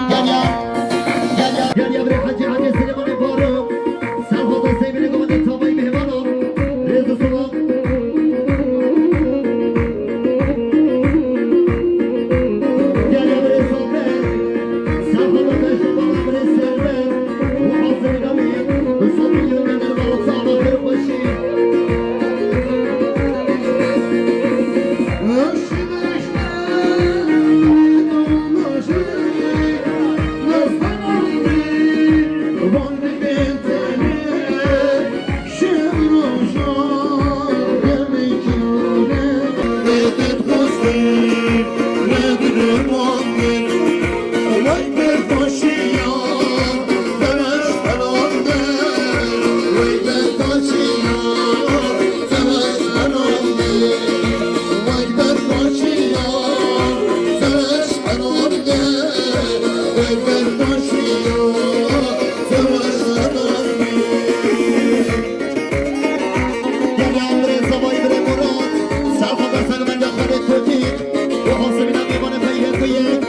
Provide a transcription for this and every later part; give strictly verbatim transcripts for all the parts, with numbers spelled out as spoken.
Gel ya, gel ya, gel ya, birê Hecî, Hecî Silêmanê Farûk. Serxwata Seybînê gomendê tavayî mêvanan. Rêz û silav. Gel ya, birê Sabir. Serxwata beş û bala birê Server. Û Hasan Gamî. Û Sabir Yılmaz, bala tava xêr û xweşî. Gel ya, birê Zavayî, birê Murat. Serxwata servenda xalê Tevfîk. Û Hasimîna mêvanê xwe yek û yek.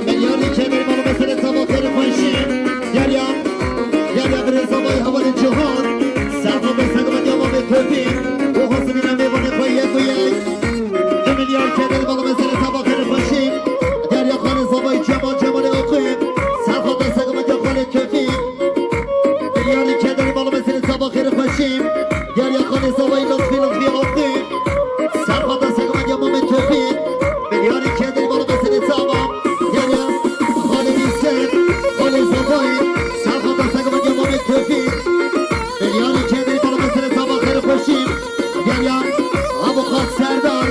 Milyarî kêmîr mal û mesele tava xêr û xweşî. Gel ya. Gel ya, birê Zavayî, hevalê Cihan. Serxwata servenda mamê Tevfîk. Û Hasimîna mêvanê xwe yek û yek. Du milyar kêmîr mal û mesele tava xêr û xweşî. Gel ya, xalê Zavayî, Cemal, Cemalê Aqî. Serxwata servenda xalê Tevfîk. Milyarî kêderî mal û mesele tava xêr û xweşî. Gel ya, xalê Zavayî, Lutfî, Lutfî Aqî. Serxwata servenda mamê Tevfîk. Milyarî kêderî mal û mesele tava. Gel ya, xalê Yusuf, xalê Zavayî. Serxwata servenda mamê Tevfîk. Milyarî kêderî mal û mesele tava xêr û xweşî. Gel ya, avukat Serdar.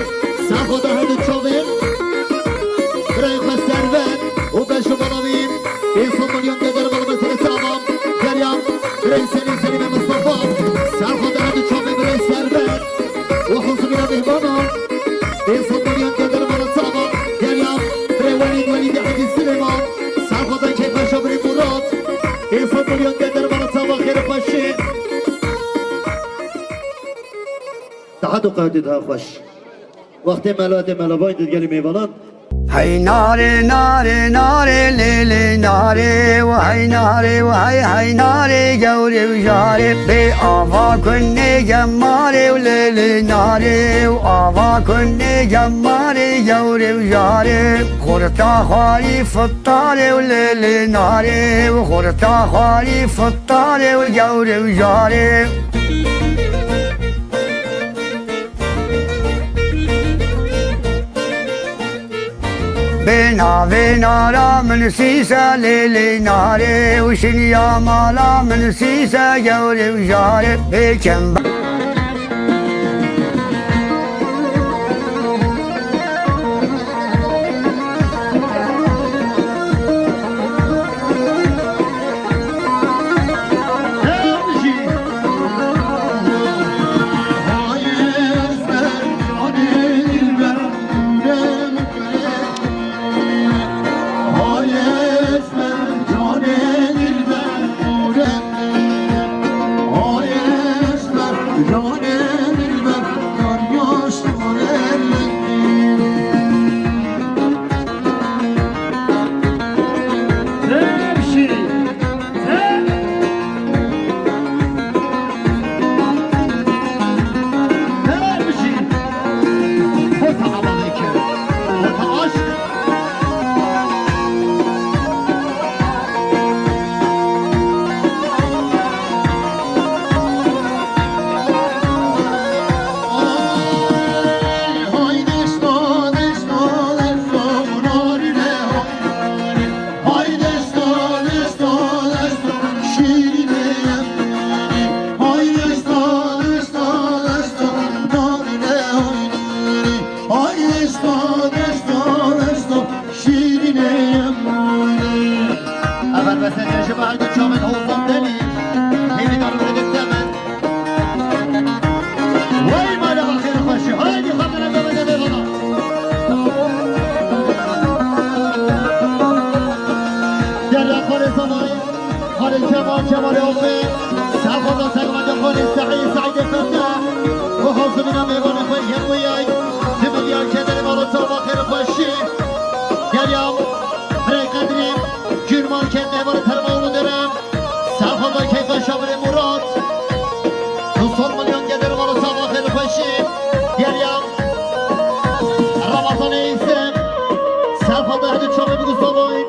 Serxwata her du çavê. Birayê xwe Server û beş û bala wî. Pênc sed milyon kêderî mal û mesele tava. Gel ya, birayê Selîm, Selîmê Mistefa. Serxwata her du çavê birayê Server. Û Hasimîna mêvanan. Pênc sed milyon kêderî mal û tava. Gel ya, birê Welîd, Welîdê Hecî Silêman. Serxwata kêfxweşa birê Murat. Pênc sed milyon kêderî mal û tava xêr û xweşî. Daha du qewtê daha xweş. Wextê mela tê mela vay didgelî mêvanan. Hey narê, narê, narê, lê, lê, narê, û hey narê, û hey, hey narê, gewrê û jarê, bê ava kunê gemarê û lê, lê, narê, û ava kunê gemarê, gewrê û jarê, xurta xwarî fittarê û lê, lê, narê, û xurta xwarî fittarê û gewrê û jarê. Bê navê nara min sîse lê lê narê û şiniya mala min sîse gewrê û jarê bê kember. Kemal, Kemal Yavuz, Serxweza Serxweza Xalê Seîd, Seîdê Fetah, û hazirîna mêvanê xwe yên wî yay, di milyar kederê mala çava xêr xweşî. Gel ya, birey qedrî, Gül Market, mêvanê terma û derem, Serxweza keyfa şabirê Murat, du sed milyon keder mala çava xêr xweşî. Gel ya, Ramazanê îse, Serxweza hedi çavê bigusavayî.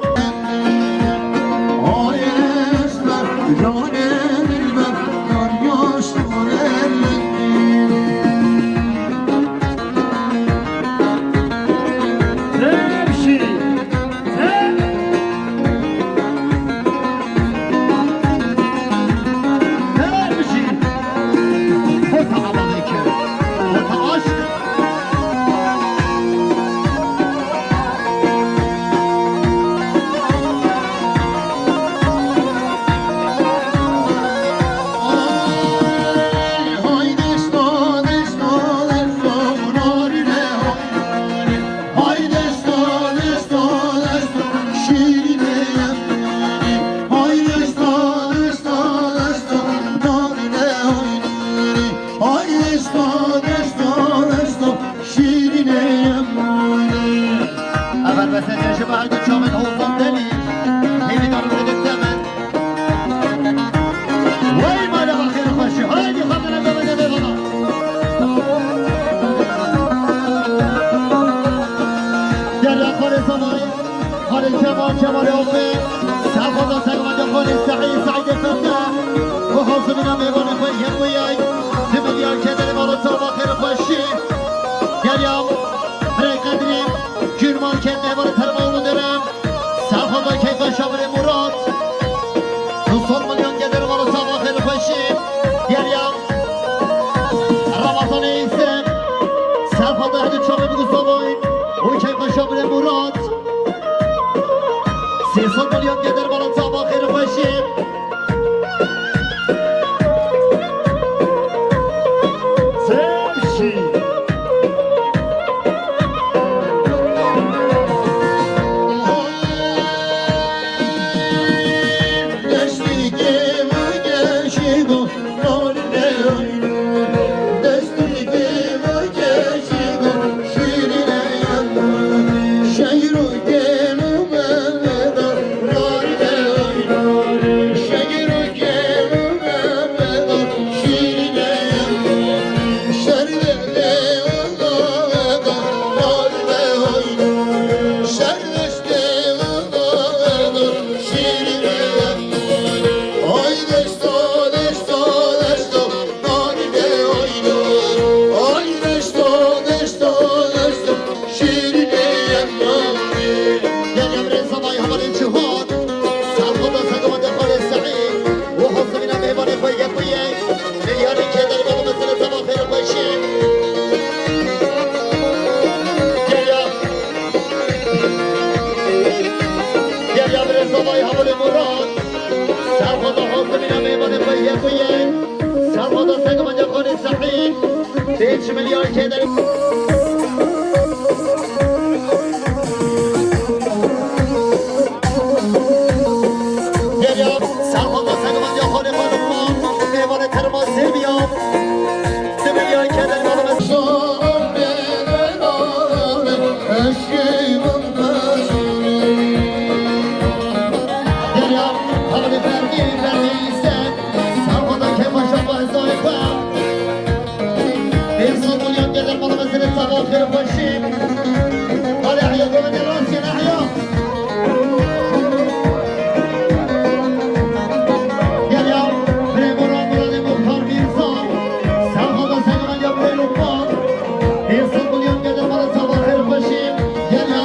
Şîrînê yemanê. Ev helbesteke ji ber du çavên Hozan Demîr. Hêvî darin xwe destemin. Wey mala xêr xweşî. Haydi xatine bebe de bebe. Derya Xalê Zemayî. Xalê Kemal, Kemalê Oxê, Serxweza Serxweza Xalê Seîd, Seîdê Fetah, û hazirîna mêvanê xwe yên wî yay, di milyar kederê mala çava xêr xweşî. Gel ya, birey qedrî, Gül Market, mêvanê terma û derem, Serxweza keyfa şabirê Murat, du sed milyon kederê mala çava xêr xweşî. Gel ya, Ramazanê îse, Serxweza hedi çavê bigusavayî, û keyfa şabirê Murat. Sê sed milyon keder mala çava xêr xweşî. Çemşî. Destî kêma keşî go. Şîrînê yemanê. Gel ya birê Zemayî hevalên cihad. Serxweza Serxweza Xalê Seîd. Û hazirîna mêvanê xwe yên wî yay. Milyarê kederê mala me sere çava xêr xweşî. Gel ya. Gel ya birê Zemayî hevalê Murat. Serxweza hazirîna mêvanê xwe yên wî yay. Serxweza Serxweza Xalê Seîd. Pênc milyar keder. Gel ya, Serxweza Serxweza Xalê Xalê Xan, mêvanê terma Serbiya. Di milyar keder mala me. Gel ya, hevalê Ferdî, Ferdî îse, Serxweza keyfa şabirê Zayê xwe. Pênc sed milyon keder mala me sere çava xêr xweşî. Hale ehya govende rastiyên ehya. Gel ya, birê Murat, Muradê Muxtar Mîrza. Serxweza Serxweza birê Lukman. Pênc sed milyon keder mala çava xêr xweşî. Gel ya.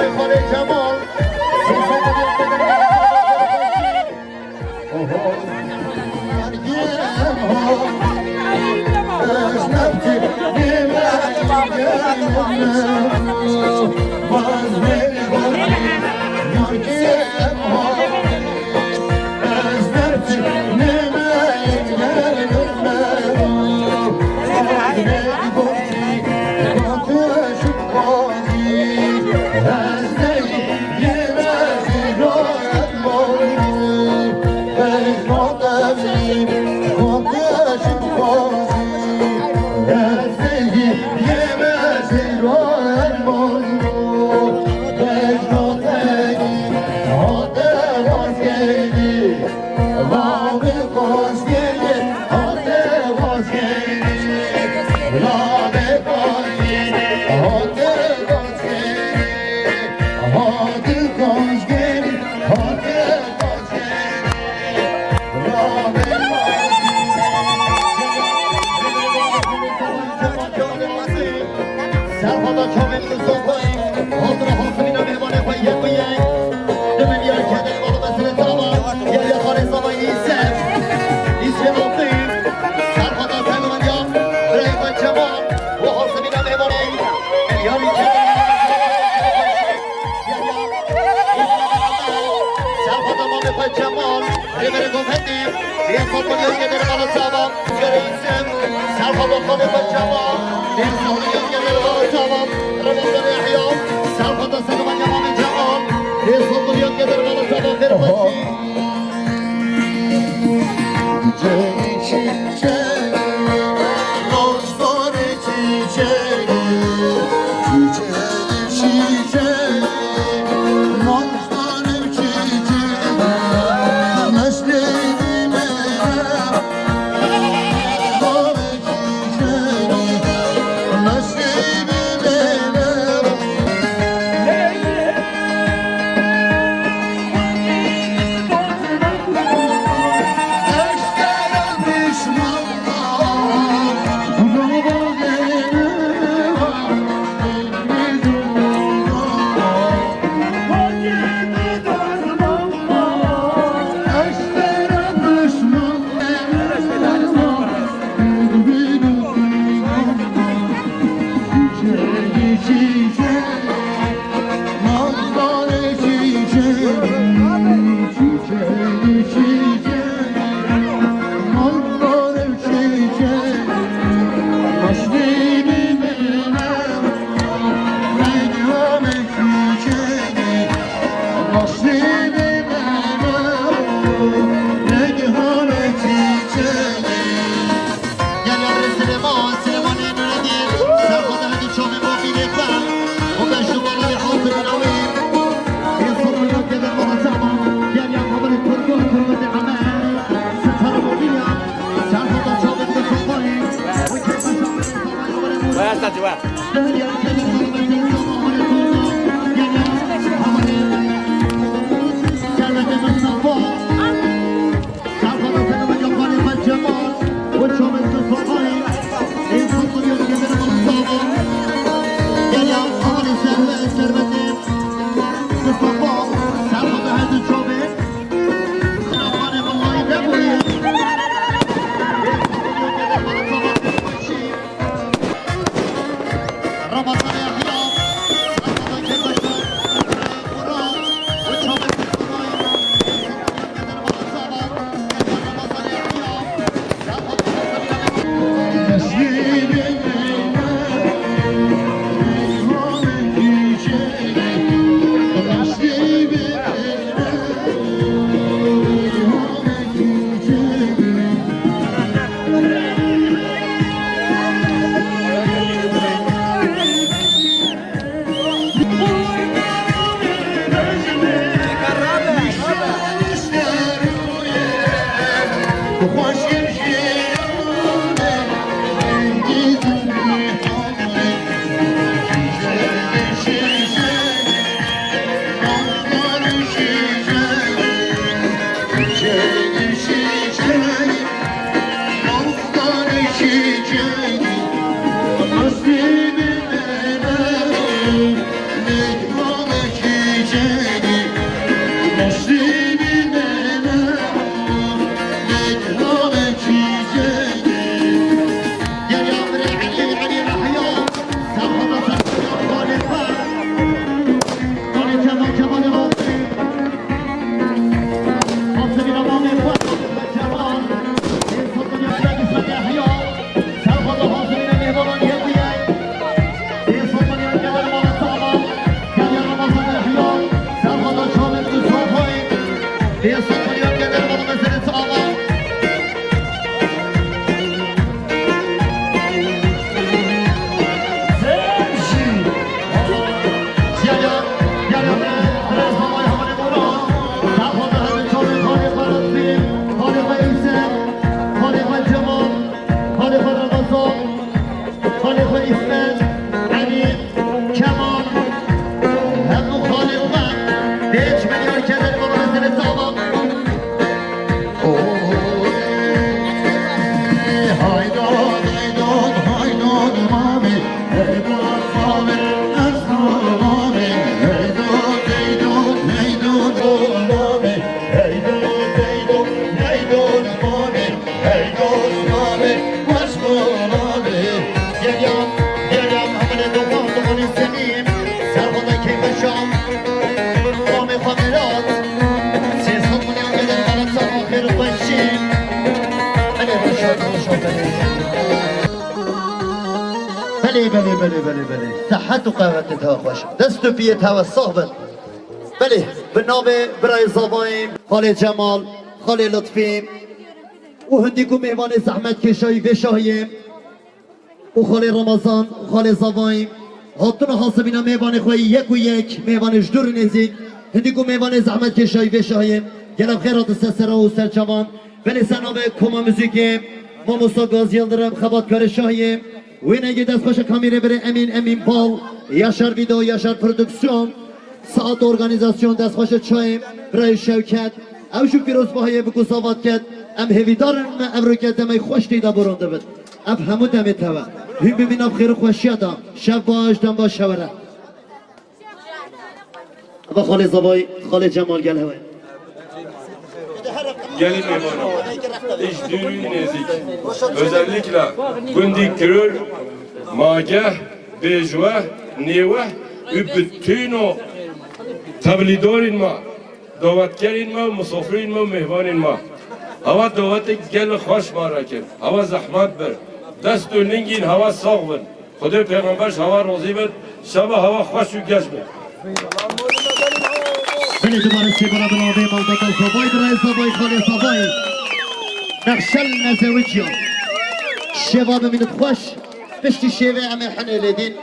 Xalê Cemal. Serhada çavên Mistafayî, hatira hasimîna mêvanê xwe yek bi yek. Di milyar kedê mala mesele tava, geriya xalê zavayî ser. Îsê altî, serhada serhada, birayê xwe Cemal, û hasimîna mêvanê. Milyarî kedê mala mesele tava, geriya, serhada malê xwe Cemal. Rêberê Gofetî, Rêsa Kulî Ozgê Dermala Çava, Gere Îsem, Serhada Xalê Be Çava, Rêsa Kulî Ozgê Dermala Çava, Ramazan Yahya, Serhada Sedema Cemal Cemal, Rêsa Kulî Ozgê Dermala Çava, Ferbaşî. Belê, belê, belê, belê, belê. Sehet û qewetê te xweş. Dest û piyê te xweş, sax bin. Belê, bi navê birayê Zavayê, Xalê Cemal, Xalê Lutfî û hindî ku mêvanê zehmetkêşayî vê şahiyê û Xalê Remezan, Xalê Zavayê, hatine hasibîna mêvanê xwe yek û yek, mêvanê ji dûr û nêzîk, hindî ku mêvanê zehmetkêşayî vê şahiyê, gelek xêr hatin ser sera û ser çavan. Belê ser navê Koma Muzîkê, Mamosta Gaz Yildirim, xebatkarê şahiyê, wênegê destxweşe kamîrê birê Emîn, Emîn Bal, Yaşar Video, Yaşar Prodüksiyon, Saat Organizasyon, destxweşe çayê, birayê Şewket, ew jî pîrozbahiyê bi ku zavat ket, em hêvîdar in me ev roke demê xweş tê de borandibin. Ev hemû demê te be. Hûn bimîn nav xêr û xweşiya de. Şev baş, dem baş, şewere. Eva Xalê Zavay, Xalê Cemal gel hewe. Gelî mêvana, ji dûr û nêzîk, özellikle gundî Kirol, Mageh, Bêjweh, Nêweh û bütün o tevlîdarên me, davetkerên me, misafirên me û mêvanên me. Hewa davetek gelek xweş me re kir. Hewa zehmet bir. Dest û lingên hewa sax bin. Xwedê pêxember ji hewa razî bin, şeva hewa xweş û geş bin. Belê dubare sêvara bi navê malbata Zavay, birayê Zavay, Xalê Zavay. Nexşel nezewiciya. Şeva bimînit xweş. Piştî şêvê em ê hinê lê dîn.